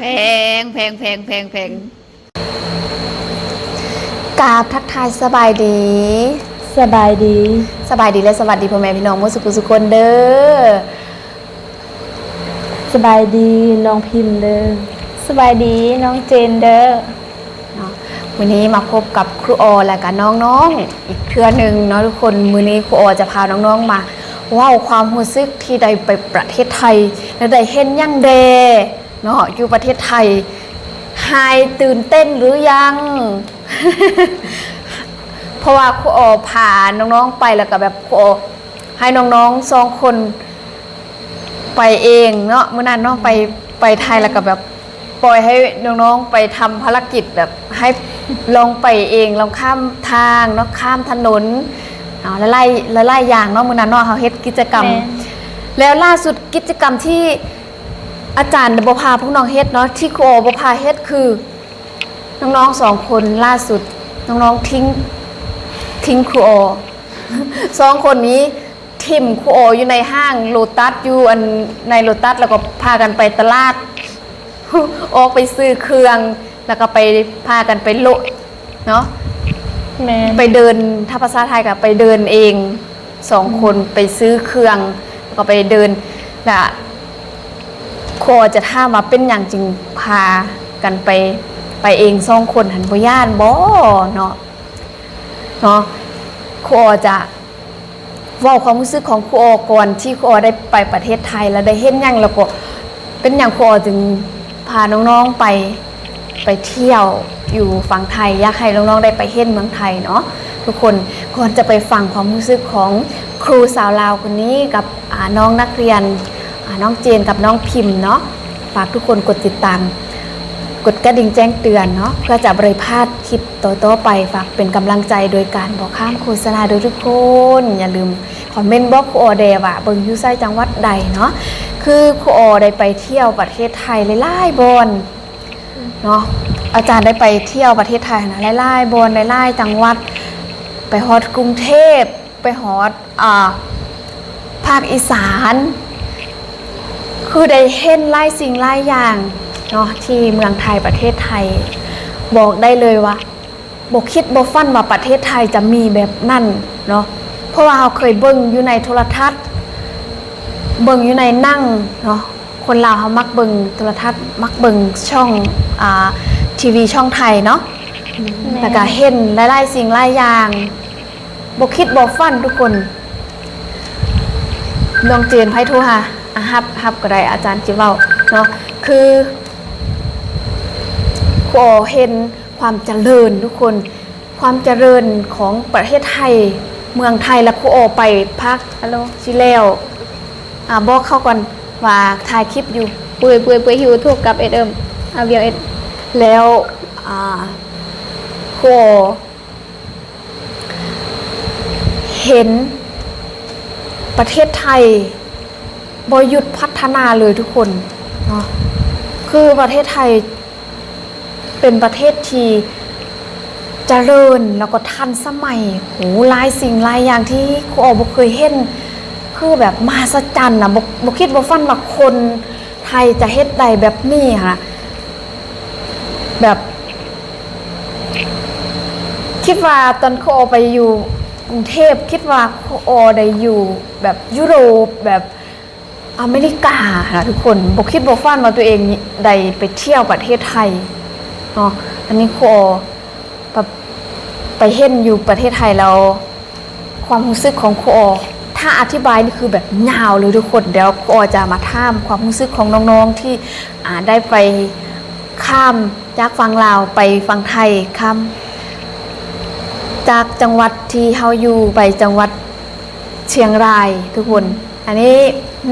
ແພງ ແພງ ແພງ ແພງ ແພງ. ກາບທັກທາຍສະບາຍດີ. ສະບາຍດີ. ສະບາຍດີ ແລະ ສະຫວັດດີພໍ່ແມ່ພີ່ນ້ອງໝົດສຸຜູ້ສຸຄົນເດີ. ສະບາຍດີນ້ອງພິມເດີ. ສະບາຍດີນ້ອງເຈນເດີ. ເນາະ ມື້ນີ້ມາພົບກັບຄູອໍ ແລະກະນ້ອງໆອີກເທື່ອໜຶ່ງເນາະທຸກຄົນ. ມື້ນີ້ຄູອໍຈະພານ້ອງໆມາເວົ້າຄວາມຮູ້ສຶກທີ່ໄດ້ໄປປະເທດໄທ ແລະໄດ້ເຫັນຫຍັງແດ່ເນາະ ຢູ່ປະເທດໄທ. ຫາຍຕື່ນເຕັ້ນຫຼືຍັງ? ເພາະວ່າຄູອໍພານ້ອງໆໄປ ແລ້ວກໍແບບຄູອໍໃຫ້ນ້ອງໆສອງຄົນໄປເອງເນາະ. ມື້ນັ້ນເນາະ ໄປ ໄປໄທ ແລ້ວກໍແບບປ່ອຍໃຫ້ນ້ອງໆໄປທຳພາລະກິດ ແບບໃຫ້ລອງໄປເອງ ລອງຂ້າມທາງເນາະ ຂ້າມຖະໜົນ ເອົາ ຫຼາຍໆ ຫຼາຍໆຢ່າງເນາະ. ມື້ນັ້ນເນາະ ເຮົາເຮັດກິດຈະກຳ ແມ່ນ ແລ້ວລ່າສຸດກິດຈະກຳທີ່ ອາຈານບໍ່ພາພວກນ້ອງເຮັດເນາະ ທີ່ຄູອໍບໍ່ພາເຮັດ ຄືນ້ອງໆສອງຄົນລ່າສຸດ ນ້ອງໆຖິ້ມ ຖິ້ມຄູອໍ. ສອງຄົນນີ້ຖິ້ມຄູອໍຢູ່ໃນຫ້າງໂລຕັສ ຢູ່ອັນໃນໂລຕັສ ແລ້ວກໍພາກັນໄປຕະຫຼາດ ອອກໄປຊື້ເຄື່ອງ ແລ້ວກໍໄປ ພາກັນໄປໂລະ ເນາະ ແມ່ນ ໄປເດີນ ຖ້າພາສາໄທກໍໄປເດີນເອງສອງຄົນ ອືມ ໄປຊື້ເຄື່ອງ ແລ້ວກໍໄປເດີນ ລະຄູອໍຈະຖາມວ່າເປັນຫຍັງຈຶ່ງພາກັນໄປ ໄປເອງສອງຄົນຫັ້ນ ບໍ່ຢ້ານບໍ່ເນາະ ເນາະ. ຄູອໍຈະ ເວົ້າຄວາມຮູ້ສຶກຂອງຄູອໍກ່ອນ ທີ່ຄູອໍໄດ້ໄປປະເທດໄທ ແລ້ວໄດ້ເຫັນຫຍັງ ແລ້ວກໍເປັນຫຍັງຄູອໍຈຶ່ງພານ້ອງໆໄປ ໄປທ່ຽວຢູ່ຝັ່ງໄທ ຢາກໃຫ້ນ້ອງໆໄດ້ໄປເຫັນເມືອງໄທເນາະທຸກຄົນ. ກ່ອນຈະໄປຟັງຄວາມຮູ້ສຶກຂອງຄູສາວລາວຄົນນີ້ກັບ ອາ ນ້ອງນັກຮຽນ ອາ ນ້ອງເຈນກັບນ້ອງພິມເນາະ ຝາກທຸກຄົນກົດຕິດຕາມ ກົດກະດິ່ງແຈ້ງເຕືອນເນາະ ເພື່ອຈະບໍ່ໄດ້ພາດຄລິບ ຕໍ່ໆໄປ. ຝາກເປັນກຳລັງໃຈໂດຍການບໍ່ຂ້າມໂຄສະນາເດີທຸກຄົນ. ຢ່າລືມຄອມເມັນບອກຄູອໍແດ່ວ່າເບິ່ງຢູ່ໃສ ຈັງຫວັດໃດເນາະ. ຄືຄູອໍໄດ້ໄປທ່ຽວປະເທດໄທຫຼາຍໆບ່ອນເນາະ ອາຈານໄດ້ໄປທ່ຽວປະເທດໄທຫັ້ນນະ ຫຼາຍໆບ່ອນ ຫຼາຍໆຈັງຫວັດ ໄປຮອດກຸງເທບ ໄປຮອດ ອ່າ ພາກອີສານ ຄືໄດ້ເຫັນຫຼາຍສິ່ງຫຼາຍຢ່າງເນາະ ທີ່ເມືອງໄທ ປະເທດໄທ. ບອກໄດ້ເລີຍວ່າບໍ່ຄິດບໍ່ຝັນວ່າປະເທດໄທຈະມີແບບນັ້ນເນາະ ເພາະວ່າເຮົາເຄີຍເບິ່ງຢູ່ໃນໂທລະທັດ ເບິ່ງຢູ່ໃນໜັງເນາະ. ຄົນລາວເຮົາມັກເບິ່ງໂທລະທັດ ມັກເບິ່ງຊ່ອງ ອ່າ ທີວີຊ່ອງໄທເນາະ ແມ່ນ ແລ້ວກະເຫັນຫຼາຍໆສິ່ງຫຼາຍຢ່າງ ບໍ່ຄິດບໍ່ຝັນທຸກຄົນ. ນ້ອງເຈນ ໃຜໂທຫາ? ອາ ຮັບ ຮັບກໍໄດ້ ອາຈານຊິເວົ້າເນາະ. ຄືຄູອໍເຫັນຄວາມຈະເລີນທຸກຄົນ ຄວາມຈະເລີນຂອງປະເທດໄທ ເມືອງໄທ ແລະ ຄູອໍໄປພາກ ຮັລໂຫຼ ທີ່ແລ້ວ ອາ ບອກເຂົາກ່ອນວ່າຖ່າຍຄລິບຢູ່ ເປີດ ເປີດ ເປີດ YouTube ກັບ ເອັສ ເອັມ ອາ ວີ ເອັສ ແລ້ວ ອາ ຄູອໍ ເຫັນປະເທດໄທບໍ່ຢຸດພັດທະນາເລີຍທຸກຄົນເນາະ. ຄືປະເທດໄທເປັນປະເທດທີ່ຈະເລີນ ແລ້ວກໍທັນສະໄໝ ໂຫ ຫຼາຍສິ່ງຫຼາຍຢ່າງທີ່ຄູອໍບໍ່ເຄີຍເຫັນ ຄືແບບມະຫັດສະຈັນນະ ບໍ່ ບໍ່ຄິດບໍ່ຝັນວ່າຄົນ ໄທຈະເຮັດໄດ້ແບບນີ້ຫັ້ນນະ ແບບ ຄິດວ່າຕອນຄູອໍໄປຢູ່ກຸງເທບ ຄິດວ່າຄູອໍໄດ້ຢູ່ແບບຢູໂຣບ ແບບອາເມລິການະທຸກຄົນ ບໍ່ຄິດບໍ່ຝັນວ່າຕົວເອງໄດ້ໄປທ່ຽວປະເທດໄທເນາະ. ອັນນີ້ຄູອໍ ແບບໄປເຫັນຢູ່ປະເທດໄທແລ້ວ ຄວາມຮູ້ສຶກຂອງຄູອໍ ຖ້າອະທິບາຍນີ້ຄືແບບຍາວເລີຍທຸກຄົນ. ດຽວຄູອໍຈະມາຖາມຄວາມຮູ້ສຶກຂອງນ້ອງໆທີ່ ອາ ໄດ້ໄປຂ້າມຈາກຝັ່ງລາວໄປຝັ່ງໄທ ຂ້າມຈາກຈັງຫວັດທີ່ເຮົາຢູ່ໄປຈັງຫວັດຊຽງລາຍທຸກຄົນ. ອັນນີ້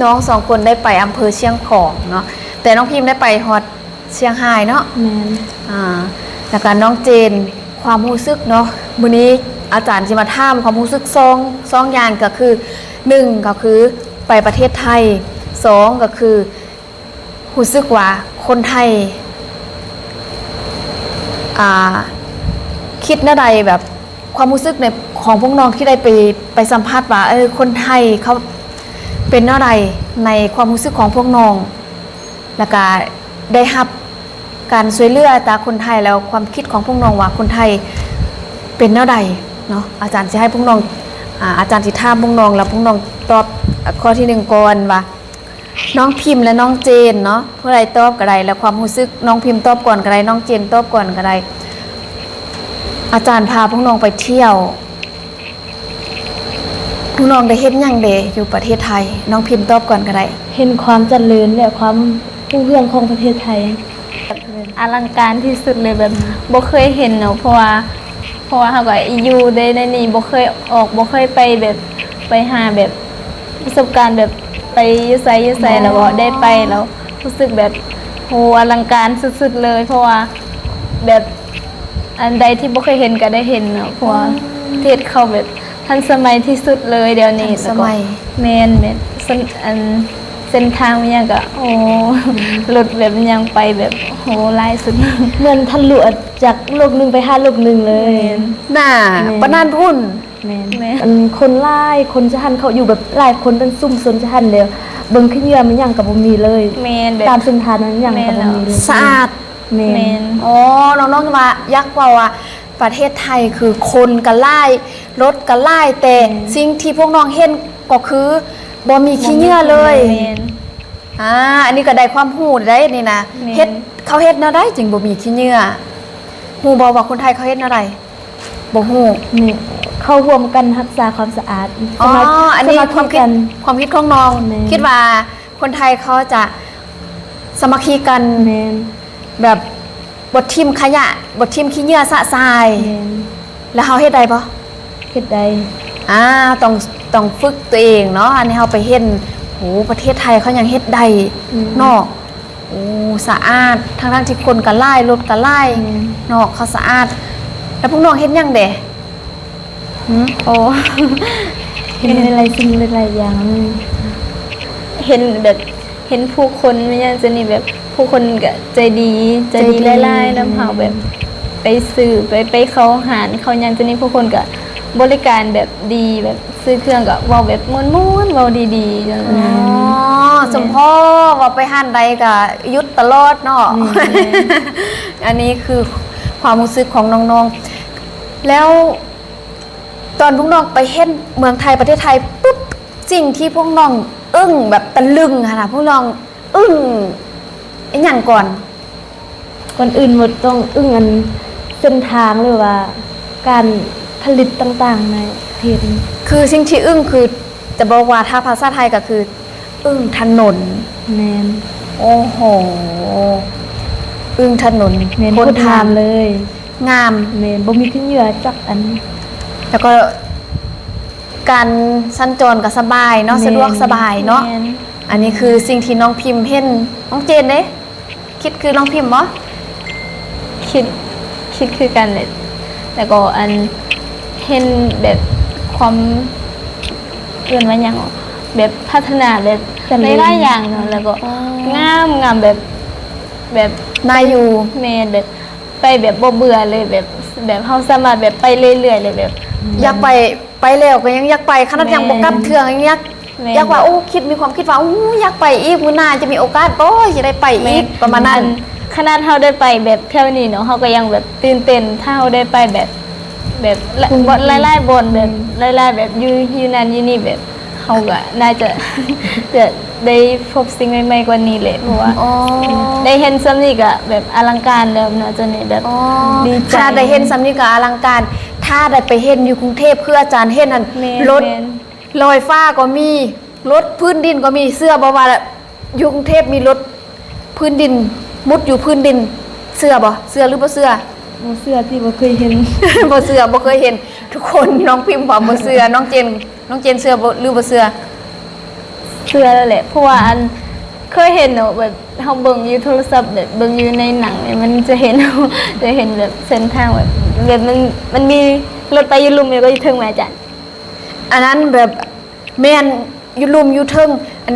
ນ້ອງສອງຄົນໄດ້ໄປອຳເພີຊຽງຂອງເນາະ ແຕ່ນ້ອງພິມໄດ້ໄປຮອດ ຊຽງຮາຍເນາະ. ແມ່ນ. ອ່າ ແລ້ວກະນ້ອງເຈນ ຄວາມຮູ້ສຶກເນາະ ມື້ນີ້ອາຈານຊິມາຖາມຄວາມຮູ້ສຶກສອງ ສອງຢ່າງ ກໍຄື ໜຶ່ງ ກໍຄືໄປປະເທດໄທ ສອງ ກໍຄືຮູ້ສຶກວ່າຄົນໄທ ອ່າ ຄິດແນວໃດ ແບບຄວາມຮູ້ສຶກໃນ ຂອງພວກນ້ອງທີ່ໄດ້ໄປ ໄປສຳຜັດວ່າ ເອີ ຄົນໄທເຂົາເປັນແນວໃດ ໃນຄວາມຮູ້ສຶກຂອງພວກນ້ອງ ແລ້ວກະໄດ້ຮັບ ການຊ່ວຍເຫຼືອຈາກຄົນໄທ ແລ້ວຄວາມຄິດຂອງພວກນ້ອງວ່າຄົນໄທເປັນແນວໃດເນາະ? ອາຈານຊິໃຫ້ພວກນ້ອງ ອາ ອາຈານຊິຖາມພວກນ້ອງ ແລ້ວພວກນ້ອງຕອບ ອາ ຂໍ້ທີໜຶ່ງກ່ອນວ່າ ນ້ອງພິມ ແລະ ນ້ອງເຈນເນາະ, ຜູ້ໃດຕອບກໍໄດ້ ແລ້ວຄວາມຮູ້ສຶກ ນ້ອງພິມຕອບກ່ອນກໍໄດ້ ນ້ອງເຈນຕອບກ່ອນກໍໄດ້. ອາຈານພາພວກນ້ອງໄປທ່ຽວ ພວກນ້ອງໄດ້ເຫັນຫຍັງແດ່ຢູ່ປະເທດໄທ? ນ້ອງພິມຕອບກ່ອນກໍໄດ້. ເຫັນຄວາມຈະເລີນ ແລະ ຄວາມຮຸ່ງເຮືອງຂອງປະເທດໄທ. ອະລັງການທີ່ສຸດເລີຍ ແບບ ອືມ ບໍ່ເຄີຍເຫັນເນາະ ເພາະວ່າ ເພາະວ່າເຮົາກໍຢູ່ແຕ່ໃນນີ້ ບໍ່ເຄີຍອອກ ບໍ່ເຄີຍໄປແບບ ໄປຫາແບບປະສົບການແບບໄປຢູ່ໃສຢູ່ໃສ ອໍ ແລ້ວກໍໄດ້ໄປ ແລ້ວຮູ້ສຶກແບບ ໂຫ ອະລັງການສຸດໆເລີຍ ເພາະວ່າແບບ ອັນໃດທີ່ບໍ່ເຄີຍເຫັນກໍໄດ້ເຫັນເນາະ ເພາະວ່າ ອືມ ປະເທດເຂົາແບບທັນສະໄໝທີ່ສຸດເລີຍດຽວນີ້ ທັນສະໄໝ ແລ້ວກໍ ແມ່ນ ແມ່ນ ເສັ້ນ ອັນ ເສັ້ນທາງອີ່ຫຍັງກໍ ໂອ້ ອືມ ລົດແບບຫຍັງໄປແບບ ໂຫ ຫຼາຍສຸດ ເໝືອນທະລຸຈາກໂລກໜຶ່ງໄປຫາໂລກໜຶ່ງເລີຍ ແມ່ນ ໜ້າ ແມ່ນ ປານນັ້ນພຸ້ນ ແມ່ນ ແມ່ນ ອັນຄົນຫຼາຍ ຄົນຈະຫັ້ນ ເຂົາຢູ່ແບບຫຼາຍຄົນເປັນຊຸມຊົນຈະຫັ້ນ ແລ້ວເບິ່ງຂີ້ເຫຍື້ອມັນຫຍັງກໍບໍ່ມີເລີຍ ແມ່ນ ແບບຕາມເສັ້ນທາງນັ້ນຫຍັງກໍບໍ່ມີເລີຍ ແມ່ນ ສະອາດ ແມ່ນ ແມ່ນ ອໍ ນ້ອງໆວ່າ ຢາກເວົ້າວ່າ ປະເທດໄທຄືຄົນກໍຫຼາຍ ລົດກໍຫຼາຍ ແຕ່ ແມ່ນ ສິ່ງທີ່ພວກນ້ອງເຫັນກໍຄືບໍ່ມີຂີ້ເຫຍື້ອເລີຍ ແມ່ນ ອ່າ ອັນນີ້ກໍໄດ້ຄວາມຮູ້ໄດ໋ນີ້ນະ ແມ່ນ ເຮັດ ເຂົາເຮັດແນວໃດຈຶ່ງບໍ່ມີຂີ້ເຫຍື້ອ? ຮູ້ບໍ່ວ່າຄົນໄທເຂົາເຮັດແນວໃດ? ບໍ່ຮູ້ ນີ້ ເຂົາຮ່ວມກັນຮັກສາຄວາມສະອາດ ອໍ ສະມາ ອັນນີ້ ສະມາຄີ ຄວາມຄິດ ກັນ ຄວາມຄິດຂອງນ້ອງ ແມ່ນ ຄິດວ່າຄົນໄທເຂົາຈະສາມັກຄີກັນ ແມ່ນ ແບບບໍ່ຖິ້ມຂະຫຍະ ບໍ່ຖິ້ມຂີ້ເຫຍື້ອຊະຊາຍ ແມ່ນ ແລ້ວເຮົາເຮັດໄດ້ບໍ່? ເຮັດໄດ້ ອ່າ ຕ້ອງ ຕ້ອງຝຶກຕົວເອງເນາະ ອັນນີ້ເຮົາໄປເຫັນ ໂອ້ ປະເທດໄທເຂົາຍັງເຮັດໄດ້ ແມ່ນ ເນາະ ໂອ້ ສະອາດ ທັງໆທີ່ຄົນກໍຫຼາຍ ລົດກໍຫຼາຍ ແມ່ນ ເນາະ ເຂົາສະອາດ ແລ້ວພວກນ້ອງເຮັດຫຍັງແດ່? ຫື ໂອ້ ເຫັນຫຼາຍໆສິ່ງຫຼາຍໆຢ່າງເລີຍ ເຫັນແບບ ເຫັນຜູ້ຄົນແມ່ນຫຍັງຈັ່ງນີ້ ແບບຜູ້ຄົນກໍໃຈດີ ໃຈດີ ໃຈດີຫຼາຍໆນຳເຮົາ ແມ່ນ ແບບໄປຊື້ ໄປ ໄປເຂົ້າຮ້ານເຂົ້າຫຍັງຈັ່ງນີ້ ຜູ້ຄົນກໍບໍລິການແບບດີ ແບບ ຊື້ເຄື່ອງກໍເວົ້າແບບມ່ວນໆ ເວົ້າດີໆ ຈັ່ງ ອໍ ແມ່ນ ສົມພໍ້ເວົ້າໄປຮ້ານໃດກໍຢຸດຕະຫຼອດເນາະ ແມ່ນໆ ອັນນີ້ຄືຄວາມຮູ້ສຶກຂອງນ້ອງໆ ແລ້ວຕອນພວກນ້ອງໄປເຫັນເມືອງໄທ ປະເທດໄທປຸບ ສິ່ງທີ່ພວກນ້ອງອຶ້ງ ແບບຕະລຶງຫັ້ນນະ ພວກນ້ອງອຶ້ງອີ່ຫຍັງກ່ອນ? ກ່ອນອື່ນໝົດຕ້ອງອຶ້ງອັນເສັ້ນທາງ ຫຼືວ່າການຜະລິດຕ່າງໆໃນປະເທດນີ້ ຄືສິ່ງທີ່ອຶ້ງ ຄືຈະບອກວ່າຖ້າພາສາໄທກໍຄືອຶ້ງຖະໜົນ ແມ່ນ ໂອ້ໂຫ ອຶ້ງຖະໜົນ ແມ່ນ ໂຄດງາມເລີຍ ງາມ ແມ່ນ ບໍ່ມີຂີ້ເຫຍື້ອຈັກອັນ ແລ້ວກໍການສັນຈອນກໍສະບາຍເນາະ ແມ່ນ ສະດວກສະບາຍເນາະ ແມ່ນ ອັນນີ້ຄືສິ່ງທີ່ນ້ອງພິມເຫັນ ນ້ອງເຈນເດ? ຄິດຄືນ້ອງພິມບໍ່? ຄິດ ຄິດຄືກັນແຫຼະ ແລ້ວກໍອັນ ເຫັນແບບຄວາມ ເອີ້ນວ່າຫຍັງ ແບບພັດທະນາແບບ ຈະເລີນ ຫຼາຍໆຢ່າງເນາະ ແລ້ວກໍ ອໍ ງາມ ງາມແບບ ແບບ ໜ້າຢູ່ ແມ່ນ ແບບ ໄປແບບບໍ່ເບື່ອເລີຍ ແບບ ແບບເຮົາສາມາດແບບໄປເລື້ອຍໆເລີຍ ແບບ ອືມ ຢາກໄປ ໄປແລ້ວກໍຍັງຢາກໄປ ຂະໜາດ ແມ່ນ ຍັງບໍ່ກັບເທື່ອ ຍັງຢາກ ແມ່ນ ຢາກວ່າ ໂອ້ ຄິດ ມີຄວາມຄິດວ່າ ໂອ້ ຢາກໄປອີກ ມື້ໜ້າຈະມີໂອກາດບໍ່ ຊິໄດ້ໄປອີກ ແມ່ນ ປະມານນັ້ນ ອັນ ຂະໜາດເຮົາໄດ້ໄປແບບແຖວນີ້ເນາະ ເຮົາກໍຍັງແບບຕື່ນເຕັ້ນ ຖ້າເຮົາໄດ້ໄປແບບ ແບບ ອືມ ບ່ອນ ຫຼາຍໆບ່ອນ ແບບ ອືມ ຫຼາຍໆ ແບບຢູ່ ຢູ່ນັ້ນຢູ່ນີ້ ແບບ ເຮົາກໍໜ້າຈະ ຈະໄດ້ພົບສິ່ງໃໝ່ໆກວ່ານີ້ແຫຼະ ເພາະວ່າ ອໍ ໄດ້ເຫັນສ່ຳນີ້ກໍແບບອະລັງການແລ້ວເນາະ ຈະນີ້ແບບ ອໍ ດີໃຈ ຂະໜາດໄດ້ເຫັນສ່ຳນີ້ກໍອະລັງການ ຖ້າໄດ້ໄປເຫັນຢູ່ກຸງເທບ ຄືອາຈານເຫັນຫັ້ນ ແມ່ນ ລົດ ແມ່ນ ລອຍຟ້າກໍມີ ລົດພື້ນດິນກໍມີ ເຊື່ອບໍ່ວ່າ ຢູ່ກຸງເທບມີລົດພື້ນດິນ ມຸດຢູ່ພື້ນດິນ ເຊື່ອບໍ່? ເຊື່ອຫຼືບໍ່ເຊື່ອ? ບໍ່ເຊື່ອຕິ ບໍ່ເຄີຍເຫັນ ບໍ່ເຊື່ອ ບໍ່ເຄີຍເຫັນ ທຸກຄົນ ນ້ອງພິມວ່າບໍ່ເຊື່ອ ນ້ອງເຈນ ນ້ອງເຈນເຊື່ອບໍ່ ຫຼືບໍ່ເຊື່ອ? ເຊື່ອແລ້ວແຫຼະ ເພາະວ່າອັນ ເຄີຍເຫັນເນາະ ແບບເຮົາເບິ່ງຢູ່ໂທລະສັບ ແບບເບິ່ງຢູ່ໃນໜັງນີ້ ມັນຈະເຫັນ ຈະເຫັນແບບເສັ້ນທາງແບບ ແບບມັນ ມັນມີລົດໄຟຢູ່ລຸ່ມ ແລ້ວກໍຢູ່ເທິງແມ່ນ ອາຈານ ອັນນັ້ນແບບ ແມ່ນ ຢູ່ລຸ່ມຢູ່ເທິງ ອັນ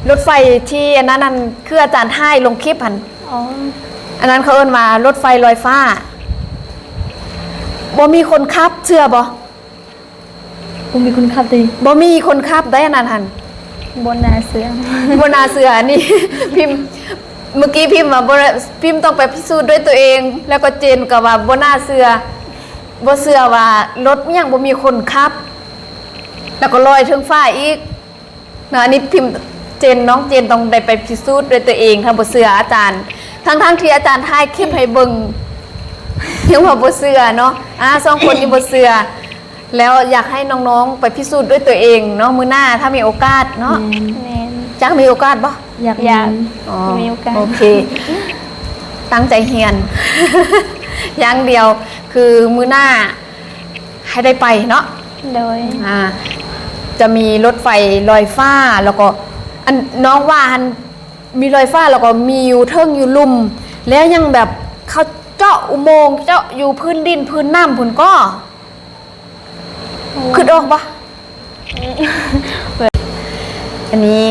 ລົດໄຟທີ່ອັນນັ້ນ ອັນ ຄືອາຈານຖ່າຍລົງຄລິບຫັ້ນ ອໍ ອັນນັ້ນເຂົາເອີ້ນວ່າລົດໄຟລອຍຟ້າ ບໍ່ມີຄົນຂັບ ເຊື່ອບໍ່? ບໍ່ມີຄົນຂັບຕິ? ບໍ່ມີຄົນຂັບໄດ໋ ອັນນັ້ນຫັ້ນ ບໍ່ໜ້າເຊື່ອ ບໍ່ໜ້າເຊື່ອ ອັນນີ້ພິມ ມື້ກີ້ພິມວ່າບໍ່ໄດ້ ພິມຕ້ອງໄປພິສູດດ້ວຍຕົວເອງ ແລ້ວກໍເຈນກໍວ່າບໍ່ໜ້າເຊື່ອ ບໍ່ເຊື່ອວ່າລົດຫຍັງບໍ່ມີຄົນຂັບ ແລ້ວກໍລອຍເທິງຟ້າອີກເນາະ. ອັນນີ້ພິມ ເຈນ ນ້ອງເຈນຕ້ອງໄດ້ໄປພິສູດດ້ວຍຕົວເອງ ຖ້າບໍ່ເຊື່ອອາຈານ ທັງໆທີ່ອາຈານຖ່າຍຄລິບໃຫ້ເບິ່ງ ຍັງວ່າບໍ່ເຊື່ອເນາະ. ອາ ສອງຄົນນີ້ບໍ່ເຊື່ອ ແລ້ວຢາກໃຫ້ນ້ອງໆໄປພິສູດດ້ວຍຕົວເອງເນາະ ມື້ໜ້າຖ້າມີໂອກາດເນາະ. ແມ່ນ ແມ່ນ. ຢາກມີໂອກາດບໍ່? ຢາກ ຢາກ ອໍ ມີໂອກາດ ໂອເຄ ຕັ້ງໃຈຮຽນຢ່າງດຽວ ຄືມື້ໜ້າໃຫ້ໄດ້ໄປເນາະ. ໂດຍ ອາ ຈະມີລົດໄຟລອຍຟ້າ ແລ້ວກໍ ອັນ ນ້ອງວ່າຫັ້ນ ມີລອຍຟ້າ ແລ້ວກໍມີຢູ່ເທິງຢູ່ລຸ່ມ ແລ້ວຍັງແບບເຂົາເຈາະອຸໂມງ ເຈາະຢູ່ພື້ນດິນພື້ນນ້ຳພຸ້ນກໍ ຄິດອອກບໍ່? ອັນນີ້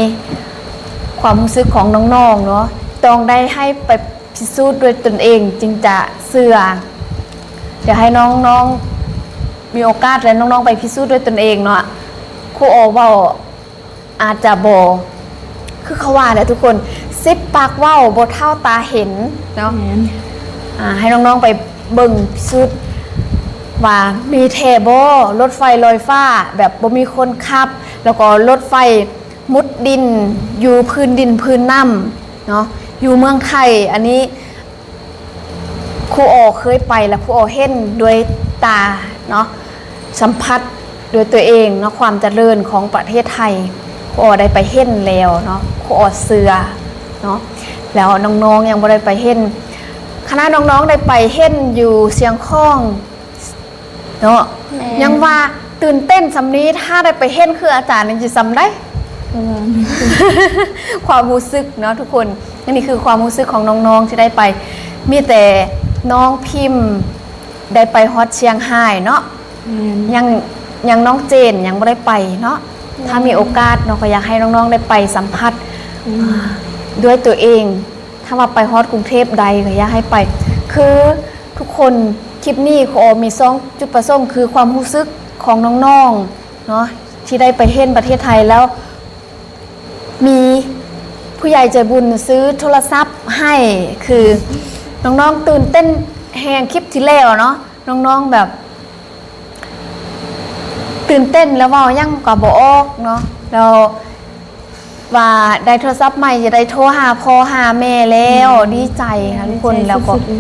ຄວາມຮູ້ສຶກຂອງນ້ອງໆເນາະ ຕ້ອງໄດ້ໃຫ້ໄປພິສູດດ້ວຍຕົນເອງຈຶ່ງຈະເຊື່ອ. ດຽວໃຫ້ນ້ອງໆ ມີໂອກາດແລ້ວນ້ອງໆໄປພິສູດດ້ວຍຕົນເອງເນາະ. ຄູອໍເວົ້າ ອາດຈະບໍ່ ຄືເຂົາວ່າແຫຼະທຸກຄົນ ສິບປາກເວົ້າບໍ່ເທົ່າຕາເຫັນເນາະ. ແມ່ນ ອາ ໃຫ້ນ້ອງໆໄປເບິ່ງພິສູດວ່າມີແທ້ບໍ່ ລົດໄຟລອຍຟ້າແບບບໍ່ມີຄົນຂັບ ແລ້ວກໍລົດໄຟມຸດດິນຢູ່ພື້ນດິນພື້ນນ້ຳເນາະ ຢູ່ເມືອງໄທ. ອັນນີ້ ຄູອໍເຄີຍໄປ ແລະ ຄູອໍເຫັນດ້ວຍຕາເນາະ ສຳຜັດດ້ວຍຕົວເອງເນາະ ຄວາມຈະເລີນຂອງປະເທດໄທ ຄູອໍໄດ້ໄປເຫັນແລ້ວເນາະ ຄູອໍເຊື່ອເນາະ. ແລ້ວນ້ອງໆຍັງບໍ່ໄດ້ໄປເຫັນ ຂະໜາດນ້ອງໆໄດ້ໄປເຫັນຢູ່ຊຽງຂອງ ເນາະ ແມ່ນ ຍັງວ່າຕື່ນເຕັ້ນສ່ຳນີ້ ຖ້າໄດ້ໄປເຫັນຄືອາຈານນີ້ຊິສ່ຳໃດ. ຄວາມຮູ້ສຶກເນາະທຸກຄົນ ອັນນີ້ຄືຄວາມຮູ້ສຶກຂອງນ້ອງໆທີ່ໄດ້ໄປ ມີແຕ່ນ້ອງພິມໄດ້ໄປຮອດຊຽງຮາຍເນາະ. ແມ່ນ ຍັງ ຍັງນ້ອງເຈນຍັງບໍ່ໄດ້ໄປເນາະ. ແມ່ນ ຖ້າມີໂອກາດເນາະ ກໍຢາກໃຫ້ນ້ອງໆໄດ້ໄປສຳຜັດ ອືມ ອາ ດ້ວຍຕົວເອງ. ຖ້າວ່າໄປຮອດກຸງເທບໃດກໍຢາກໃຫ້ໄປ ຄື ທຸກຄົນ ຄລິບນີ້ຂໍມີສອງຈຸດປະສົງ ຄືຄວາມຮູ້ສຶກຂອງນ້ອງໆເນາະ ທີ່ໄດ້ໄປເຫັນປະເທດໄທ ແລ້ວມີຜູ້ໃຫຍ່ໃຈບຸນຊື້ໂທລະສັບໃຫ້ ຄືນ້ອງໆຕື່ນເຕັ້ນແຮງ ຄລິບທີ່ແລ້ວເນາະ ນ້ອງໆແບບ ຕື່ນເຕັ້ນແລ້ວເວົ້າຫຍັງກໍບໍ່ອອກເນາະ ແລ້ວວ່າໄດ້ໂທລະສັບໃໝ່ ຈະໄດ້ໂທຫາພໍ່ຫາແມ່ແລ້ວ ແມ່ນ ດີໃຈ ແມ່ນ ທຸກຄົນ ດີໃຈ ແລ້ວກໍສຸດ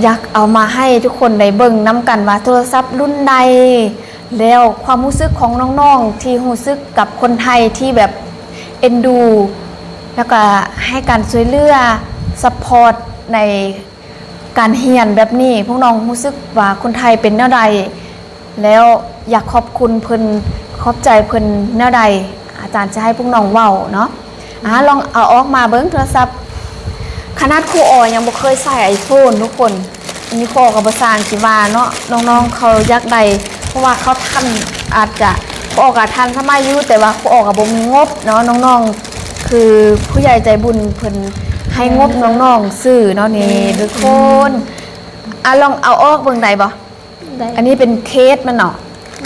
ໆ ຢາກເອົາມາໃຫ້ທຸກຄົນໄດ້ເບິ່ງນຳກັນວ່າໂທລະສັບລຸ້ນໃດ ແລ້ວຄວາມຮູ້ສຶກຂອງນ້ອງໆທີ່ຮູ້ສຶກກັບຄົນໄທທີ່ແບບເອັນດູ ແລ້ວກໍໃຫ້ການຊ່ວຍເຫຼືອ ຊັບພອດໃນ ການຮຽນແບບນີ້ ພວກນ້ອງຮູ້ສຶກວ່າຄົນໄທເປັນແນວໃດ ແລ້ວຢາກຂອບຄຸນເພິ່ນ ຂອບໃຈເພິ່ນແນວໃດ ອາຈານຈະໃຫ້ພວກນ້ອງເວົ້າເນາະ. ອາ ລອງເອົາອອກມາເບິ່ງໂທລະສັບ ຂະໜາດຄູອໍຍັງບໍ່ເຄີຍໃຊ້ໄອໂຟນທຸກຄົນ ອັນນີ້ຄູອໍກໍບໍ່ຊ່າງຊິວ່າເນາະ ນ້ອງໆເຂົາຢາກໄດ້ ເພາະວ່າເຂົາທັນ ອາດຈະ ຄູອໍກໍທັນສະໄໝຢູ່ ແຕ່ວ່າຄູອໍກໍບໍ່ມີງົບເນາະ ນ້ອງໆ ຄືຜູ້ໃຫຍ່ໃຈບຸນເພິ່ນໃຫ້ງົບ ແມ່ນ ນ້ອງໆຊື້ເນາະ ນີ້ ແມ່ນ ທຸກຄົນ. ອາ ລອງເອົາອອກເບິ່ງໄດ້ບໍ່? ໄດ້ ອັນນີ້ເປັນເຄສມັນເນາະ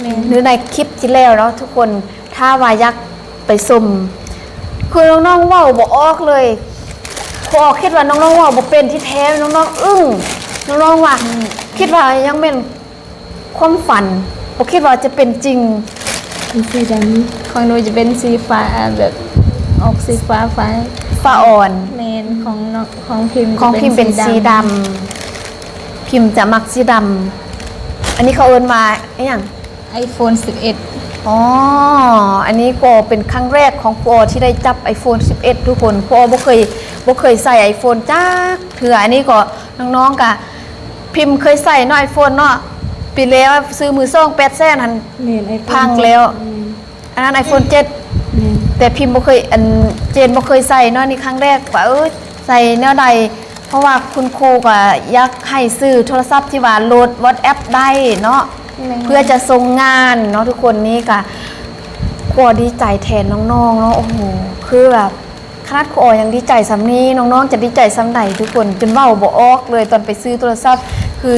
ແມ່ນ ຢູ່ໃນຄລິບທີ່ແລ້ວເນາະທຸກຄົນ ຖ້າວ່າຢາກໄປຊົມ ຄືນ້ອງໆເວົ້າບໍ່ອອກເລີຍ ຄູອໍຄິດວ່ານ້ອງໆເວົ້າບໍ່ເປັນ ທີ່ແທ້ນ້ອງໆອຶ້ງ ນ້ອງໆວ່າ ອືມ ຄິດວ່າຍັງແມ່ນ ຄວາມຝັນ ບໍ່ຄິດວ່າຈະເປັນຈິງ. ເປັນສີດຳ ຂອງໜູຈະເປັນສີຟ້າ ແບບອອກສີຟ້າ ຟ້າ ຟ້າອ່ອນ. ແມ່ນ ຂອງນ້ອງ ຂອງພິມ ຂອງພິມເປັນສີດຳ ຈະເປັນສີດຳ ພິມຈະມັກສີດຳ. ອັນນີ້ເຂົາເອີ້ນວ່າອີ່ຫຍັງ? ໄອໂຟນສິບເອັດ. ອໍ ອັນນີ້ກໍເປັນຄັ້ງແລກຂອງຄູອໍທີ່ໄດ້ຈັບໄອໂຟນສິບເອັດ ທຸກຄົນ. ຄູອໍບໍ່ເຄີຍ ບໍ່ເຄີຍໃຊ້ໄອໂຟນຈັກເທື່ອ. ອັນນີ້ກໍ ນ້ອງໆກະ ພິມເຄີຍໃຊ້ເນາະ ໄອໂຟນເນາະ ປີແລ້ວຊື້ມືສອງແປດແສນຫັ້ນ ແມ່ນ ໄອໂຟນ ພັງແລ້ວ ເຈັດ ແມ່ນ ອັນນັ້ນໄອໂຟນເຈັດ ແມ່ນ ແຕ່ພິມບໍ່ເຄີຍ ອັນ ເຈນບໍ່ເຄີຍໃຊ້ເນາະ ນີ້ຄັ້ງແລກວ່າ ເອີ ໃຊ້ແນວໃດ ເພາະວ່າຄຸນຄູກໍຢາກໃຫ້ຊື້ໂທລະສັບທີ່ວ່າໂຫຼດວັອດແອັບໄດ້ເນາະ ແມ່ນ ເພື່ອຈະສົ່ງງານເນາະ ທຸກຄົນ. ນີ້ກະຂໍດີໃຈແທນນ້ອງໆເນາະ ໂອ້ໂຫ ຄືແບບ ຂະໜາດຄູອໍຍັງດີໃຈສ່ຳນີ້ ນ້ອງໆຈະດີໃຈສ່ຳໃດທຸກຄົນ ຈົນເວົ້າບໍ່ອອກເລີຍ. ຕອນໄປຊື້ໂທລະສັບ ຄື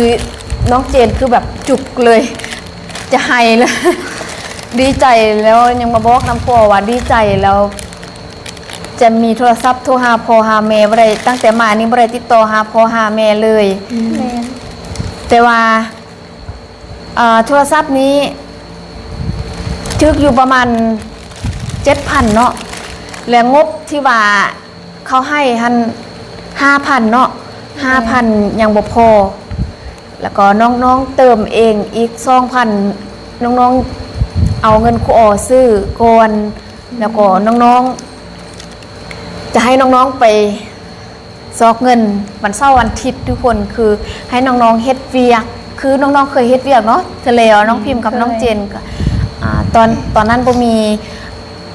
ນ້ອງເຈນຄືແບບຈຸກເລີຍ ຈະໄຫ້ເລີຍ ດີໃຈແລ້ວຍັງມາບອກນຳຄູອໍວ່າດີໃຈແລ້ວ ຈະມີໂທລະສັບໂທຫາພໍ່ຫາແມ່ບໍ່ໄດ້, ຕັ້ງແຕ່ມານີ້ບໍ່ໄດ້ຕິດຕໍ່ຫາພໍ່ຫາແມ່ເລີຍ. ແມ່ນ. ແຕ່ວ່າ ເອີ ໂທລະສັບນີ້ຖືກຢູ່ປະມານເຈັດພັນເນາະ ແລະ ງົບທີ່ວ່າເຂົາໃຫ້ຫັ້ນຫ້າພັນເນາະ, ຫ້າພັນຍັງບໍ່ພໍ. ແລ້ວກໍນ້ອງໆເຕີມເອງອີກສອງພັນ, ນ້ອງໆເອົາເງິນຄູອໍຊື້ກ່ອນ, ແລ້ວກໍນ້ອງໆ ຈະໃຫ້ນ້ອງໆໄປຊອກເງິນວັນເສົາວັນອາທິດທຸກຄົນ, ຄືໃຫ້ນ້ອງໆເຮັດວຽກ, ຄືນ້ອງໆເຄີຍເຮັດວຽກເນາະ ເທື່ອແລ້ວ ນ້ອງພິມກັບນ້ອງເຈນ ກໍ ອາ ຕອນ ຕອນນັ້ນບໍ່ມີ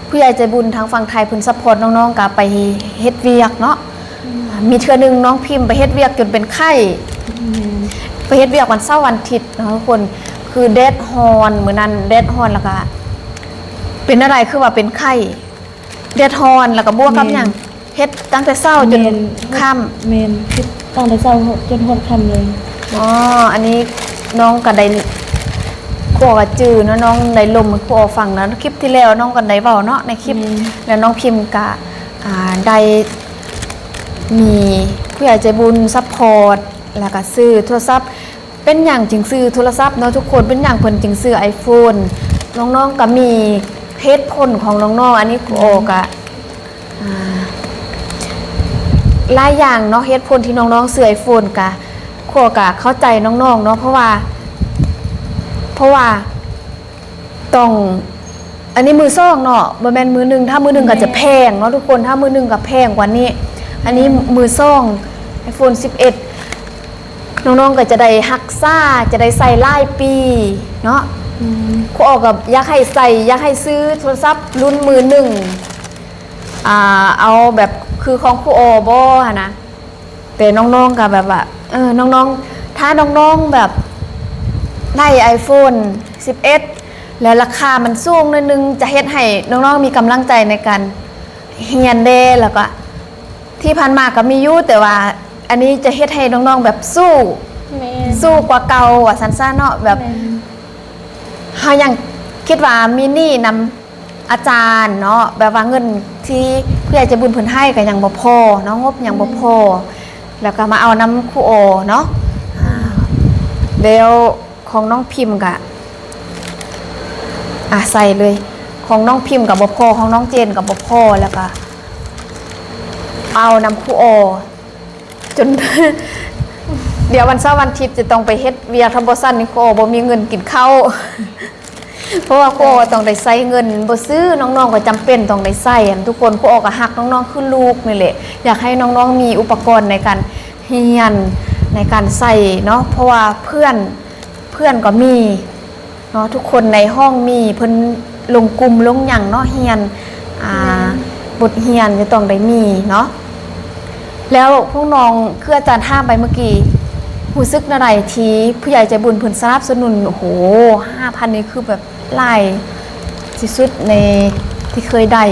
ຜູ້ໃຫຍ່ໃຈບຸນທາງຝັ່ງໄທເພິ່ນຊັບພອດນ້ອງໆ ກໍໄປເຮັດວຽກເນາະ. ອືມ ມີເທື່ອໜຶ່ງນ້ອງພິມໄປເຮັດວຽກຈົນເປັນໄຂ້ ອືມ ໄປເຮັດວຽກວັນເສົາວັນອາທິດເນາະທຸກຄົນ, ຄືແດດຮ້ອນ ມື້ນັ້ນແດດຮ້ອນ ແລ້ວກໍເປັນແນວໃດ ຄືວ່າເປັນໄຂ້ ແດດຮ້ອນ ແລ້ວກໍບວກກັບຫຍັງ? ແມ່ນ ເຮັດຕັ້ງແຕ່ເຊົ້າຈົນ ແມ່ນ ຄ່ຳ. ແມ່ນ ເຮັດຕັ້ງແຕ່ເຊົ້າຈົນຮອດຄ່ຳເລີຍ. ອໍ ອັນນີ້ນ້ອງກໍໄດ້ ຄູອໍກໍຈື່ເນາະ, ນ້ອງໄດ້ລົມໃຫ້ຄູອໍຟັງນະ, ຄລິບທີ່ແລ້ວນ້ອງກໍໄດ້ເວົ້າເນາະ ໃນຄລິບ. ແມ່ນ ແລ້ວນ້ອງພິມກໍ ອ່າ ໄດ້ມີຜູ້ໃຫຍ່ໃຈບຸນຊັບພອດ ແລ້ວກໍຊື້ໂທລະສັບ. ເປັນຫຍັງຈຶ່ງຊື້ໂທລະສັບເນາະທຸກຄົນ? ເປັນຫຍັງເພິ່ນຈຶ່ງຊື້ໄອໂຟນ? ນ້ອງໆກໍມີເຫດຜົນຂອງນ້ອງໆ, ອັນນີ້ຄູອໍກໍ ອ່າ ຫຼາຍຢ່າງເນາະ, ເຫດຜົນທີ່ນ້ອງໆຊື້ໄອໂຟນກະ ຄູອໍກະເຂົ້າໃຈນ້ອງໆເນາະ, ເພາະວ່າ ເພາະວ່າຕ້ອງ ອັນນີ້ມືສອງເນາະ, ບໍ່ແມ່ນມືໜຶ່ງ, ຖ້າມືໜຶ່ງກໍຈະແພງເນາະທຸກຄົນ, ຖ້າມືໜຶ່ງກໍແພງກວ່ານີ້, ອັນນີ້ມືສອງ ໄອໂຟນສິບເອັດ ນ້ອງໆກໍຈະໄດ້ຮັກສາ, ຈະໄດ້ໃຊ້ຫຼາຍປີເນາະ. ອືມ ຄູອໍກໍຢາກໃຫ້ໃຊ້, ຢາກໃຫ້ຊື້ໂທລະສັບລຸ້ນມືໜຶ່ງ ອ່າ ເອົາແບບຄືຂອງຄູອໍບໍ່ຫັ້ນນະ. ແຕ່ນ້ອງໆກໍແບບວ່າ ເອີ ນ້ອງໆ ຖ້ານ້ອງໆແບບໄດ້ໄອໂຟນສິບເອັດ ແລະ ລາຄາມັນສູງໜ້ອຍໜຶ່ງ ຈະເຮັດໃຫ້ນ້ອງໆມີກຳລັງໃຈໃນການຮຽນແດ່. ແລ້ວກໍທີ່ຜ່ານມາກໍມີຢູ່, ແຕ່ວ່າອັນນີ້ຈະເຮັດໃຫ້ນ້ອງໆແບບສູ້ ແມ່ນ ສູ້ກວ່າເກົ່າວ່າຊັ້ນຊະເນາະ. ແບບ ແມ່ນ ເຮົາຍັງຄິດວ່າມີໜີ້ນຳ ອາຈານເນາະ, ແບບວ່າເງິນທີ່ຜູ້ໃຫຍ່ໃຈບຸນເພິ່ນໃຫ້ກໍຍັງບໍ່ພໍເນາະ, ງົບຍັງບໍ່ພໍ. ແມ່ນ ແລ້ວກໍມາເອົານຳຄູອໍເນາະ. ອາ ແລ້ວຂອງນ້ອງພິມກະ ອາ ໃສ່ເລີຍ, ຂອງນ້ອງພິມກໍບໍ່ພໍ, ຂອງນ້ອງເຈນກໍບໍ່ພໍ, ແລ້ວກໍເອົານຳຄູອໍ ຈົນ ດຽວວັນເສົາວັນອາທິດຈະຕ້ອງໄປເຮັດວຽກ, ຖ້າບໍ່ຊັ້ນນີ້ຄູອໍບໍ່ມີເງິນກິນເຂົ້າ, ເພາະວ່າຄູອໍຕ້ອງໄດ້ໃຊ້ເງິນ, ບໍ່ຊື້ ນ້ອງໆກໍຈຳເປັນຕ້ອງໄດ້ໃຊ້. ອັນ ທຸກຄົນ, ຄູອໍກໍຮັກນ້ອງໆຄືລູກນີ້ແຫຼະ, ຢາກໃຫ້ນ້ອງໆມີອຸປະກອນໃນການຮຽນ, ໃນການໃຊ້ເນາະ, ເພາະວ່າເພື່ອນ ເພື່ອນກໍມີເນາະ, ທຸກຄົນໃນຫ້ອງມີ, ເພິ່ນລົງກຸ່ມລົງຫຍັງເນາະ, ຮຽນ ອ່າ ແມ່ນ ບົດຮຽນຈະຕ້ອງໄດ້ມີເນາະ. ແລ້ວພວກນ້ອງ ຄືອາຈານຖາມໄປເມື່ອກີ້, ຮູ້ສຶກແນວໃດທີ່ຜູ້ໃຫຍ່ໃຈບຸນເພິ່ນສະໜັບສະໜູນ? ໂອ້ໂຫ ຫ້າພັນນີ້ຄືແບບຫຼາຍທີ່ສຸດໃນທີ່ເຄີຍໄດ້.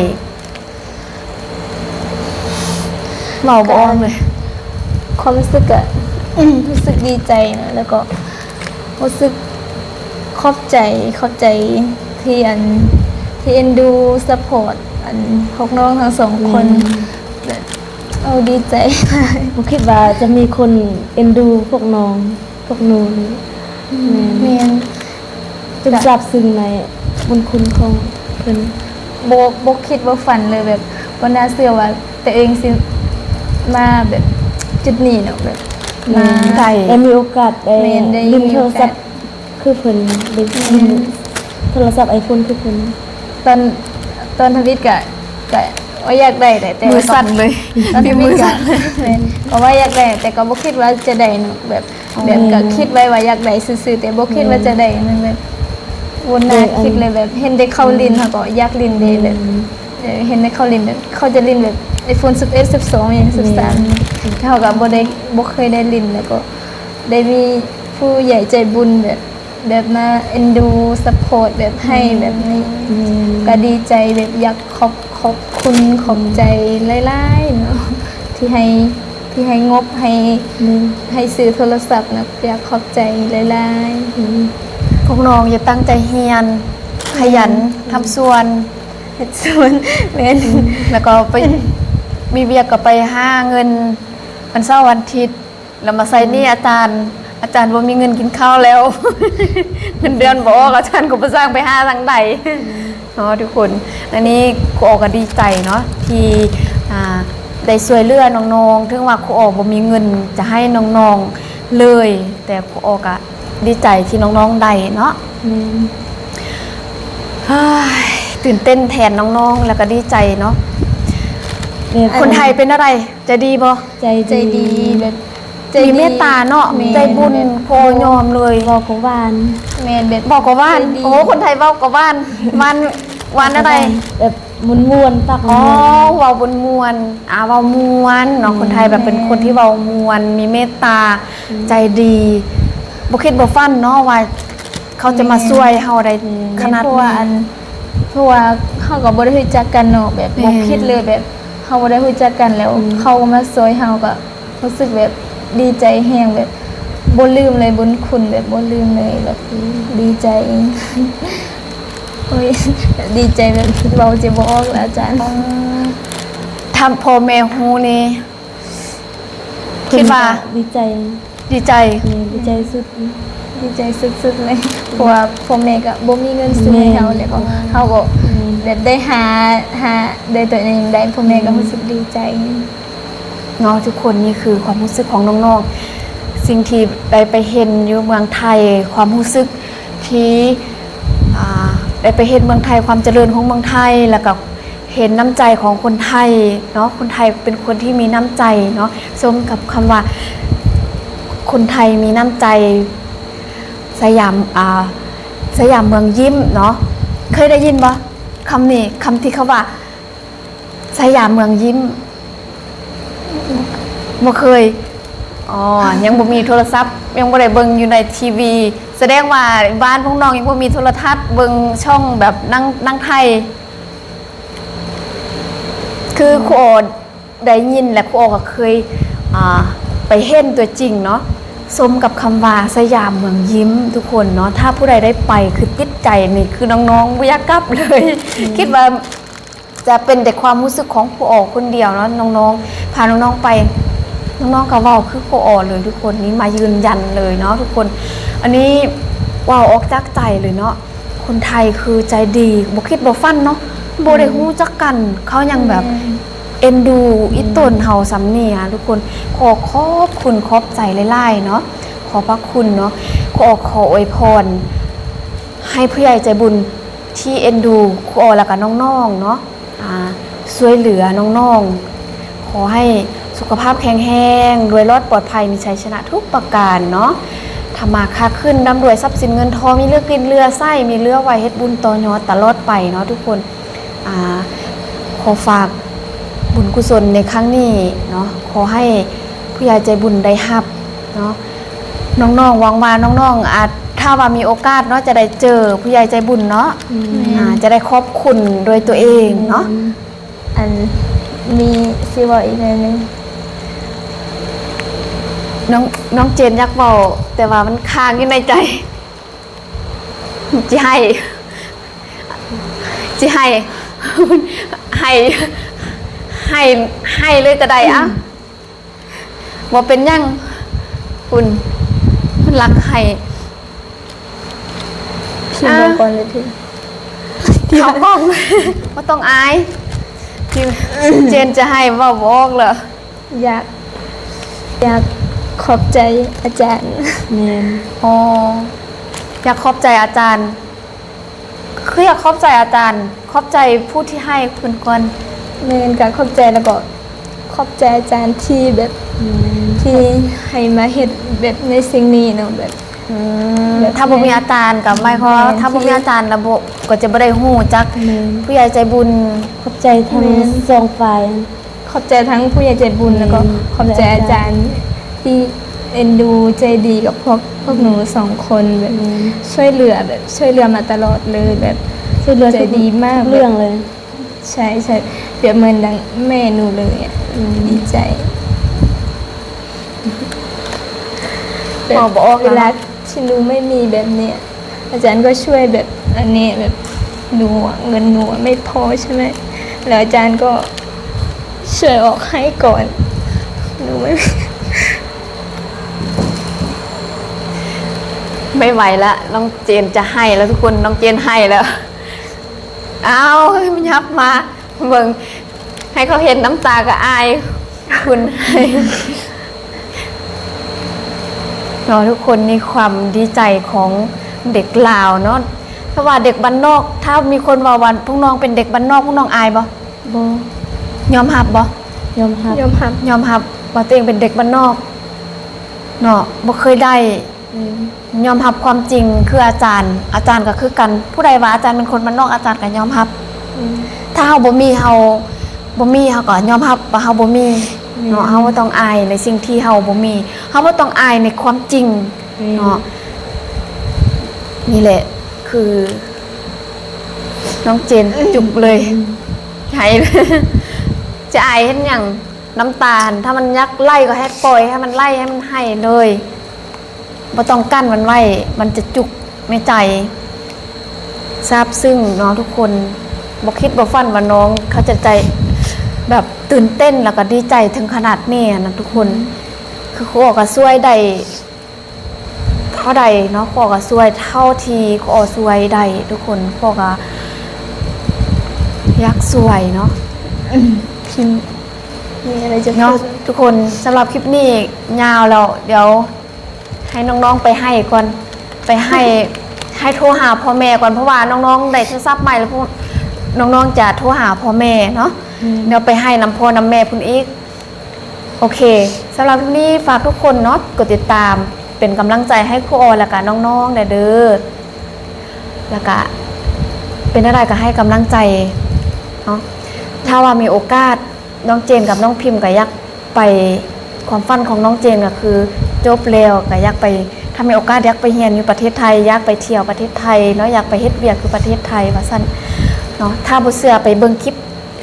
ເວົ້າບໍ່ອອກເລີຍ. ຄວາມຮູ້ສຶກກະ ຮູ້ສຶກດີໃຈນະ, ແລ້ວກໍຮູ້ສຶກຂອບໃຈ, ຂອບໃຈທີ່ອັນ ທີ່ເອັນດູ ຊັບພອດ ອັນ ພວກນ້ອງທັງສອງຄົນ. ແມ່ນ ແບບ ເອີ ດີໃຈ. ບໍ່ຄິດວ່າຈະມີຄົນເອັນດູພວກນ້ອງ ພວກໜູນີ້. ອືມ ແມ່ນ ແມ່ນ ຈົນຊາບຊຶ້ງໃນບຸນຄຸນຂອງເພິ່ນ. ບໍ່ ບໍ່ຄິດບໍ່ຝັນເລີຍ, ແບບ ບໍ່ໜ້າເຊື່ອວ່າຕົວເອງຊິມາແບບຈຸດນີ້ເນາະ, ແບບ ແມ່ນ ມາ ໄດ້ ໄດ້ມີໂອກາດໄດ້ ແມ່ນ ໄດ້ ຫຼິ້ນໂທລະສັບ ມີໂອກາດ ຄືເພິ່ນໄດ້ ແມ່ນ ຫຼິ້ນໂທລະສັບໄອໂຟນຄືເພິ່ນ. ຕອນ ຕອນທຳອິດກະ ກະວ່າຢາກໄດ້ແຫຼະ ແຕ່ວ່າ ມືສັ່ນເລີຍ ຕອນທຳອິດກະ ມືສັ່ນເລີຍ ແມ່ນ ກໍວ່າຢາກໄດ້ ແຕ່ກໍບໍ່ຄິດວ່າຈະໄດ້ເນາະ, ແບບ ແບບ ແມ່ນ ກໍຄິດໄວ້ວ່າຢາກໄດ້ຊື່ໆ ແຕ່ບໍ່ຄິດວ່າຈະໄດ້. ແມ່ນ ມັນແບບ ບໍ່ໜ້າ ແມ່ນ ຄິດເລີຍ, ແບບ ເຫັນແຕ່ເຂົາຫຼິ້ນ ອືມ ເຮົາກໍຢາກຫຼິ້ນເດ້ ແບບ ອືມ ເອີ ເຫັນແຕ່ເຂົາຫຼິ້ນ ແບບ ເຂົາຈະຫຼິ້ນແບບໄອໂຟນສິບເອັດ ສິບສອງ ຫຍັງ ສິບສາມ ແມ່ນ ເຮົາກໍບໍ່ໄດ້ ບໍ່ເຄີຍໄດ້ຫຼິ້ນ, ແລ້ວກໍໄດ້ມີຜູ້ໃຫຍ່ໃຈບຸນແບບ ແບບມາເອັນດູ ຊັບພອດ ແບບໃຫ້ ອືມ ແບບນີ້ ແມ່ນ ກໍດີໃຈ ແບບຢາກຂອບ ຂອບຄຸນ ອືມ ຂອບໃຈຫຼາຍໆເນາະ ທີ່ໃຫ້ ທີ່ໃຫ້ງົບ ໃຫ້ ແມ່ນ ໃຫ້ຊື້ໂທລະສັບນະ, ຢາກຂອບໃຈຫຼາຍໆ. ອືມ ພວກນ້ອງຢ່າຕັ້ງໃຈຮຽນ ຂະຫຍັນ ແມ່ນ ທຳສວນ ເຮັດສວນ ແມ່ນ ອືມ ແລ້ວກໍໄປ ມີວຽກກໍໄປຫາເງິນວັນເສົາວັນອາທິດ ແລ້ວມາໃຊ້ໜີ້ອາຈານ. ອາຈານບໍ່ມີເງິນກິນເຂົ້າແລ້ວ ເງິນເດືອນບໍ່ອອກ ອາຈານກໍບໍ່ຊ່າງໄປຫາທາງໃດເນາະທຸກຄົນ. ອັນນີ້ຄູອໍກໍດີໃຈເນາະ ທີ່ ອ່າ ໄດ້ຊ່ວຍເຫຼືອນ້ອງໆ ເຖິງວ່າຄູອໍບໍ່ມີເງິນຈະໃຫ້ນ້ອງໆເລີຍ ແຕ່ຄູອໍກໍດີໃຈທີ່ນ້ອງໆໄດ້ເນາະ. ແມ່ນ. ເຮີ້ຍ ຕື່ນເຕັ້ນແທນນ້ອງໆ ແລ້ວກໍດີໃຈເນາະ. ແບບ ຄົນໄທເປັນແນວໃດ? ໃຈດີບໍ່? ໃຈ ໃຈດີ ດີ ແບບໃຈດີ ມີເມດຕາເນາະ. ແມ່ນ. ໃຈບຸນ ແບບ ພໍຍອມເລີຍ. ເວົ້າກໍຫວານ. ແມ່ນ ແບບ ເວົ້າກໍຫວານ. ໃຈດີ. ໂອ້ ຄົນໄທເວົ້າກໍຫວານ ຫວານ ຫວານແນວໃດ? ແບບມ່ວນໆ ປາກ ອໍ ມ່ວນ ເວົ້າມ່ວນໆ ອ່າ ເວົ້າມ່ວນເນາະ. ອືມ. ຄົນໄທແບບເປັນ ແມ່ນ ຄົນທີ່ເວົ້າມ່ວນ ມີເມດຕາ. ອືມ. ໃຈດີ ບໍ່ຄິດບໍ່ຝັນເນາະວ່າ ເຂົາຈະມາ ແມ່ນ ຊ່ວຍເຮົາໄດ້ ແມ່ນ ຂະໜາດນີ້. ເພາະວ່າອັນ ເພາະວ່າເຮົາກໍບໍ່ໄດ້ຮູ້ຈັກກັນເນາະ ແບບ ແມ່ນ ບໍ່ຄິດເລີຍ ແບບເຮົາບໍ່ໄດ້ຮູ້ຈັກກັນ ແລ້ວ ອືມ ເຂົາກໍມາຊ່ວຍເຮົາ ກໍຮູ້ສຶກແບບດີໃຈແຮງ ແບບບໍ່ລືມເລີຍບຸນຄຸນ ແບບບໍ່ລືມເລີຍ ແບບ ອືມ ດີໃຈ. ໂອ້ຍ ດີໃຈແບບເວົ້າຈະບໍ່ອອກແລ້ວອາຈານ. ເອີ ຖ້າພໍ່ແມ່ຮູ້ນີ້ ຄິດວ່າ ເພິ່ນກໍດີໃຈ. ດີໃຈ. ແມ່ນ ດີໃຈສຸດ. ດີໃຈສຸດໆເລີຍ ເພາະວ່າພໍ່ແມ່ກໍບໍ່ມີເງິນຊື້ໃຫ້ເຮົາ ແມ່ນ ແລ້ວກໍເຮົາກໍ ແມ່ນ ແບບໄດ້ຫາ ຫາໄດ້ຕົວເອງໄດ້ ພໍ່ແມ່ກໍ ແມ່ນ ຮູ້ສຶກດີໃຈເນາະທຸກຄົນ. ນີ້ຄືຄວາມຮູ້ສຶກຂອງນ້ອງໆ ສິ່ງທີ່ໄດ້ໄປເຫັນຢູ່ເມືອງໄທ ຄວາມຮູ້ສຶກທີ່ ອ່າ ໄດ້ໄປເຫັນເມືອງໄທ ຄວາມຈະເລີນຂອງເມືອງໄທ ແລ້ວກໍ ເຫັນນ້ຳໃຈຂອງຄົນໄທເນາະ, ຄົນໄທເປັນຄົນທີ່ມີນ້ຳໃຈເນາະ, ສົມກັບຄຳວ່າຄົນໄທມີນ້ຳໃຈ ສະຫຍາມ ອ່າ ສະຫຍາມເມືອງຍິ້ມເນາະ. ເຄີຍໄດ້ຍິນບໍ່ຄຳນີ້? ຄຳທີ່ເຂົາວ່າ ສະຫຍາມເມືອງຍິ້ມ ບໍ່ເຄີຍ. ອໍ ຍັງບໍ່ມີໂທລະສັບ ຍັງບໍ່ໄດ້ເບິ່ງຢູ່ໃນທີວີ. ສະແດງວ່າບ້ານພວກນ້ອງຍັງບໍ່ມີໂທລະທັດ ເບິ່ງຊ່ອງແບບໜັງ ໜັງໄທ. ຄື ອືມ ຄູອໍໄດ້ຍິນ ແລະ ຄູອໍກໍເຄີຍ ອ່າ ໄປເຫັນຕົວຈິງເນາະ, ສົມກັບຄຳວ່າສະຫຍາມເມືອງຍິ້ມທຸກຄົນເນາະ. ຖ້າຜູ້ໃດໄດ້ໄປຄືຕິດໃຈນີ້ ຄືນ້ອງໆບໍ່ຢາກກັບເລີຍ. ອືມ ຄິດວ່າຈະເປັນແຕ່ຄວາມຮູ້ສຶກຂອງຄູອໍຄົນດຽວເນາະ. ນ້ອງໆ ພານ້ອງໆໄປ ນ້ອງໆກໍເວົ້າຄືຄູອໍເລີຍທຸກຄົນ. ນີ້ມາຢືນຢັນເລີຍເນາະທຸກຄົນ. ອັນນີ້ເວົ້າອອກຈາກໃຈເລີຍເນາະ. ຄົນໄທຄືໃຈດີ ບໍ່ຄິດບໍ່ຝັນເນາະ, ບໍ່ໄດ້ ອືມ ຮູ້ຈັກກັນ ເຂົາຍັງແບບ ແມ່ນ ເອັນດູ ອືມ ອີ່ຕົນເຮົາສ່ຳນີ້ນະທຸກຄົນ. ຂໍຂອບຄຸນຂອບໃຈຫຼາຍໆເນາະ, ຂອບພະຄຸນເນາະ. ຂໍ ຂໍອວຍພອນໃຫ້ຜູ້ໃຫຍ່ໃຈບຸນທີ່ເອັນດູຄູອໍ ແລ້ວກະນ້ອງໆເນາະ. ອ່າ ຊ່ວຍເຫຼືອນ້ອງໆ ຂໍໃຫ້ສຸຂະພາບແຂງແຮງ ລວຍລອດປອດໄພ ມີໄຊຊະນະທຸກປະການເນາະ. ທຳມາຄ້າຂຶ້ນ ລ່ຳລວຍຊັບສິນເງິນທອງ ມີເຫຼືອກິນເຫຼືອໃຊ້ ມີເຫຼືອໄວ້ເຮັດບຸນຕໍ່ຍອດຕະຫຼອດໄປເນາະທຸກຄົນ. ອ່າ ຂໍຝາກບຸນກຸສົນໃນຄັ້ງນີ້ເນາະ, ຂໍໃຫ້ຜູ້ໃຫຍ່ໃຈບຸນໄດ້ຮັບເນາະ. ນ້ອງໆ ຫວັງວ່ານ້ອງໆ ອາດ ຖ້າວ່າມີໂອກາດເນາະ ຈະໄດ້ເຈີຜູ້ໃຫຍ່ໃຈບຸນເນາະ. ອືມ ອ່າ ຈະໄດ້ຂອບຄຸນດ້ວຍຕົວເອງເນາະ. ອືມ ອັນ ມີ ຊິເວົ້າອີກແນວໜຶ່ງ. ນ້ອງ ນ້ອງເຈນຢາກເວົ້າ ແຕ່ວ່າມັນຄ້າງຢູ່ໃນໃຈ. ຊິໃຫ້ ຊິໃຫ້ ໃຫ້ ໃຫ້ ໃຫ້ເລີຍກໍໄດ້ອະ. ອືມ ບໍ່ເປັນຫຍັງ ຄຸນ ເພິ່ນລັກໃຫ້. ພິມ ອ່າ ເວົ້າກ່ອນເລີຍ ພິມ ເຂົ້າກ້ອງ ບໍ່ຕ້ອງອາຍ. ເຈນຈະໃຫ້ເວົ້າບໍ່ອອກເລີຍ. ຢາກ ຢາກຂອບໃຈອາຈານ. ແມ່ນ. ອໍ ຢາກຂອບໃຈອາຈານ. ຄືຢາກຂອບໃຈອາຈານ ຂອບໃຈຜູ້ທີ່ໃຫ້ເພິ່ນກ່ອນ. ແມ່ນ ກະຂອບໃຈ ແລ້ວກໍຂອບໃຈອາຈານທີ່ແບບ ອືມ ທີ່ໃຫ້ມາເຮັດແບບໃນສິ່ງນີ້ເນາະ ແບບ ອືມ ແບບ ຖ້າບໍ່ມີອາຈານກໍໝາຍຄວາມວ່າ ແມ່ນ ຖ້າບໍ່ມີອາຈານລະບໍ່ ກໍຈະບໍ່ໄດ້ຮູ້ຈັກ ແມ່ນ ຜູ້ໃຫຍ່ໃຈບຸນ. ຂອບໃຈທັງ ແມ່ນ ສອງຝ່າຍ. ຂອບໃຈທັງຜູ້ໃຫຍ່ໃຈບຸນ ແມ່ນ ແລ້ວກໍຂອບໃຈອາຈານທີ່ເອັນດູໃຈດີກັບພວກ ພວກໜູສອງຄົນ ແບບ ແມ່ນ ຊ່ວຍເຫຼືອ ແບບ ຊ່ວຍເຫຼືອມາຕະຫຼອດເລີຍ ແບບ ຊ່ວຍເຫຼືອ ໃຈດີມາກ ທຸກເລື່ອງເລີຍ. ແບບ ໃຊ່ ໃຊ່ ປຽບເໝືອນດັ່ງແມ່ໜູເລີຍອະ. ອືມ ດີໃຈ ບອກບໍ່ອອກ ເວລາທີ່ໜູໄມ່ມີແບບເນີ້ຍ ອາຈານກໍຊ່ວຍແບບອັນນີ້ ແບບໜູ ເງິນໜູໄມ່ພໍໃຊ່ໄໝ ແລ້ວອາຈານກໍ ช่วยออกให้ก่อน หนูไม่ ไม่ไหวละ น้องเจนจะไห้แล้วทุกคน น้องเจนไห้แล้ว เอา มันยับมา เบิ่ง ให้เขาเห็นน้ำตาก็อาย คุณ เนาะ ทุกคน นี่ความดีใจของเด็กลาวเนาะ เพราะว่าเด็กบ้านนอก ถ้ามีคนว่า ว่าพวกน้องเป็นเด็กบ้านนอก พวกน้องอายบ่? บ่ ยอมรับบ่? ยอมรับ ยอมรับ ยอมรับว่าตัวเองเป็นเด็กบ้านนอกเนาะ บ่เคยได้ แม่น ยอมรับความจริง คืออาจารย์ อาจารย์ก็คือกัน ผู้ใดว่าอาจารย์เป็นคนบ้านนอก อาจารย์ก็ยอมรับ แม่น ถ้าเฮาบ่มี เฮาบ่มี เฮาก็ยอมรับว่าเฮาบ่มี แม่น เนาะ เฮาบ่ต้องอายในสิ่งที่เฮาบ่มี เฮาบ่ต้องอายในความจริง แม่น เนาะ นี่แหละ คือ น้องเจนจุกเลย อืม ไห้ จะอายเฮ็ดหยัง น้ำตา ถ้ามันอยากไหลก็ให้ปล่อย ให้มันไหล ให้มันไห้เลย บ่ต้องกั้นมันไว้ มันจะจุกในใจ ซาบซึ้งเนาะทุกคน บ่คิดบ่ฝันว่าน้องเขาจะใจ แบบตื่นเต้นแล้วก็ดีใจถึงขนาดนี้นะทุกคน อืม คือครูออก็ช่วยได้ เท่าใดเนาะ ครูออก็ช่วยเท่าที่ครูออช่วยได้ทุกคน ครูออก็อยากช่วยเนาะ อืม คิม มีอะไรจะพูด เนาะ ทุกคน สำหรับคลิปนี้ยาวแล้ว เดี๋ยวให้น้องๆไปไห้ก่อน ไปไห้ ให้โทรหาพ่อแม่ก่อน เพราะว่าน้องๆได้โทรศัพท์ใหม่แล้ว พวกน้องๆจะโทรหาพ่อแม่เนาะ อืม เดี๋ยวไปไห้นำพ่อนำแม่พุ้นอีก โอเค สำหรับคลิปนี้ฝากทุกคนเนาะ กดติดตาม เป็นกำลังใจให้ครูออ แล้วก็น้องๆแด่เด้อ แล้วก็เป็นอะไรก็ให้กำลังใจเนาะ ถ้าว่ามีโอกาส น้องเจนกับน้องพิมก็อยากไป ความฝันของน้องเจนก็คือจบแล้วก็อยากไป ถ้ามีโอกาสอยากไปเรียนอยู่ประเทศไทย อยากไปเที่ยวประเทศไทยเนาะ อยากไปเฮ็ดเวียกอยู่ประเทศไทยว่าซั่นเนาะ ถ้าบ่เชื่อไปเบิ่งคลิป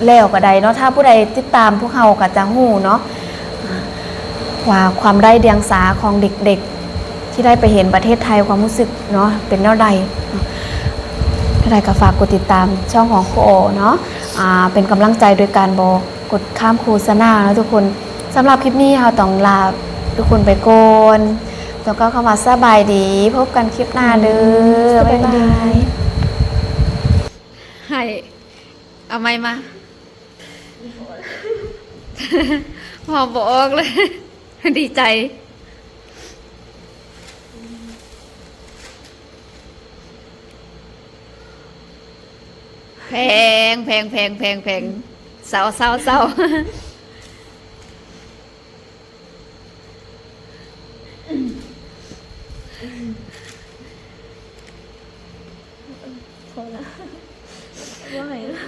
แล้วก็ได้เนาะ ถ้าผู้ใดติดตามพวกเฮาก็จะฮู้เนาะ ว่าความไร้เดียงสาของเด็กๆ ที่ได้ไปเห็นประเทศไทย ความรู้สึกเนาะ เป็นแนวใดเนาะ แนวใดก็ฝากกดติดตามช่องของครูออเนาะ อ่า เป็นกำลังใจโดยการบ่กดข้ามโฆษณาเนาะทุกคน สำหรับคลิปนี้เฮาต้องลาทุกคนไปก่อน ต้องกล่าวคำว่าสบายดี พบกันคลิปหน้าเด้อ สบายดี บ๊ายบาย ให้ เอาไมค์มา เว้าบ่ออกเลย ดีใจ แพง แพง แพง แพง แพง เศร้า เศร้า เศร้า พอละ บ่ไหวละ